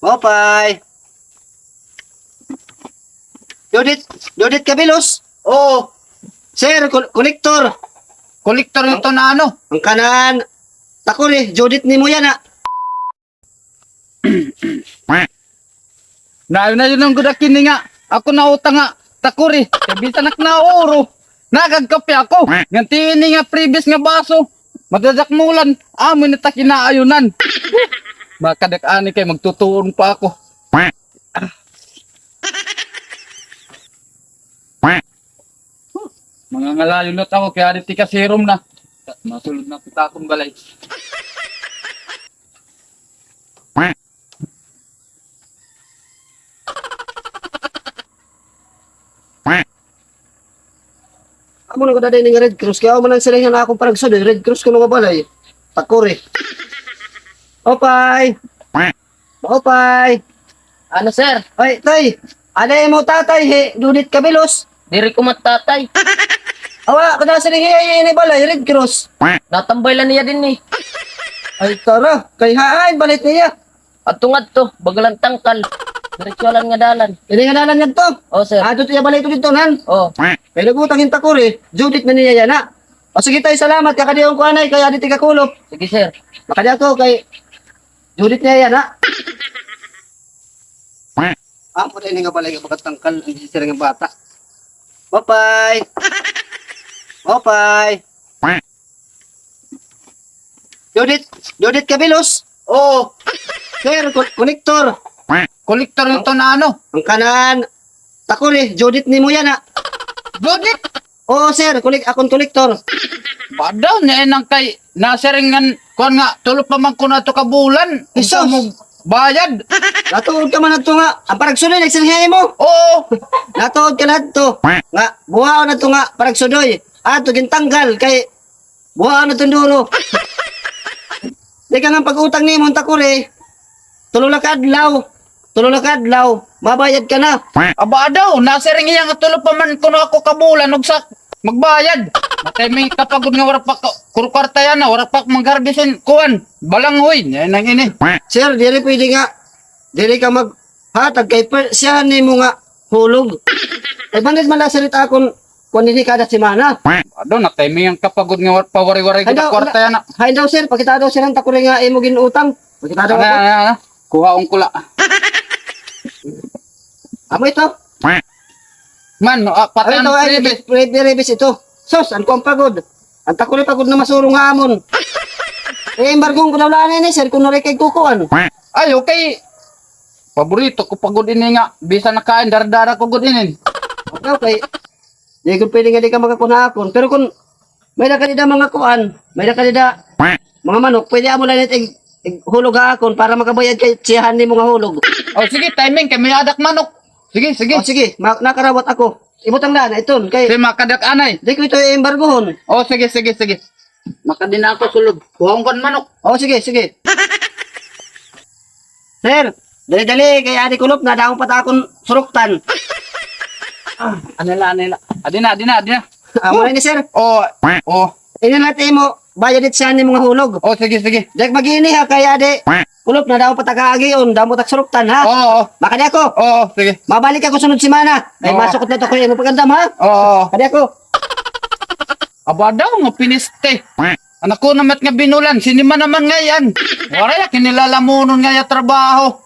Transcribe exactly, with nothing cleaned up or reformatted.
Maupay. Judith, Judith Cabelos? Oo. Sir, kol-, kolektor. Kolektor ito na ano? An kanan, takuri, Judith nimo yana. Naayon-ayon gud ak ini nga ako nautang nga takuri. Kay bisan ak nauro, nagagkape ako. Ngan ti ini nga previous nga baso, madadakmulan, amo ini ta kinaayunan. Makadak-an ini kay magtutuon pa ako. Mangangalayon na ako kay adi ti kasirom na. Masulod na kita akon balay. Amo na ko dada ini nga Red Cross, kay amo man an siring han akon panagsudoy, Red Cross kuno nga balay. Takuri. Maupay. Maupay. Ano, sir? Ay, tay. Ada imo tatay, hi Judith Cabelos. Diri ko man tatay. Awa, kada siring hiya ini balay, Red Cross. Natambay la niya dinhi. Ay, tara. Kay hain, balay niya. Adto ngadto, baga la an tangkal. Diretso la nga dalan. Ini nga dalan ngadto? O, sir. Adto iya balay ito didto, nan? O. Kay nag-utang hin takuri, Judith man niya yana. O, sige, tay, salamat. Kakadihon ko anay, kay adi ti kakulop. Sige, sir. Makadi ako, kay Judith niya yana. Amo na ini nga balay nga baga tangkal, an siring nga bata. Maupay. Maupay. Judith, Judith Cabelos? Oo. Sir, ko-, kolektor. Kolektor ito na ano? An kanan, takuri, Judith nimo yana. Judith? Oo, sir, kolek-, akon kolektor. Badaw niya nang kay nasiring ngan kuan nga tulo pa man kuno ato ka bulan. Isus. Unsa mo bayad? Natuod ka man adto nga an panagsudoy nagsiring ha imo? Oo. Natuod ka la adto nga buhaon adto nga panagsudoy. Adto gintanggal kay buhaon na tunduro. Di ka nga pag-utang nimo, takuri. Tulo la ka adlaw. Tulo la ka adlaw. Mabayad ka na. Aba daw, nasiring hiya nga tulo pa man kuno ako ka bulan, ugsa magbayad. Matay may kapagod nga wara pa ka, kurkwarta yana, wara pa magharbisin, kuan, balanghoy, yan ang ini. Sir, diri pwede nga, diri ka mag, hatag kay per, siya nimo nga hulog. Ay, banid man la sirit akon kuan dinhi kada semana. Ado, natay mi ang kapagod nga wa-, pawari-wari kita kwarta yana. Hain daw, sir, pakita daw, sir, an takuri nga imo gin-utang. Pakita daw ako. Ano, ano, ano? Kuhaon ko la. Amo ito. Man, ah, pati an previous. Previous ito. Sus, an kuan pagod. An takuri pagod na masurong ha amon. Eh, embargohon ko daw la ini, sir, kun waray kay kukuan. Ay, okay. Paborito ko pa gud ini nga, bisan nakain, dara-dara ko gud ini. Okay, okay. Di gud pwede nga di ka makakuha akon. Pero kun may-ada ka dida mga kuan, may-ada ka dida mga manok, pwede amo la ini ig-, ighulog ha akon para makabayad kay siyahan nimo nga hulog. O, sige, timing kay may-ada ak manok. Sige, sige. O, sige, ma-, nakarawat ako. Ibutang la na iton kay. Sige, makadak anay. Di ko ito embargohon. O, sige, sige, sige. Makadi na ako sulod. Kuhaon ko an manok. O, sige, sige. Sir, dali-dali, kay adi kulop na, damo pa ta akon suruktan. Ah, ano la, ano la. Adi na, adi na, adi na. Amo na ini, sir. O, o. Ini la it imo bayad it siyahan nimo nga hulog. O, sige, sige. Di ak mag-iini ha, kay adi kulop na, damo pa ta kaagion, damo ta suruktan, ha? Oo, oo. Makadi ako. Oo, sige. Mabalik ako sunod semana. Kay masukot na it ako imo pag-andam, ha? Oo, oo. Makadi ako. Aba daw, nga piniste. An ako naman nga binulan, sinima naman ngay-an. Waray ak kinilalamunon ngay-an trabaho.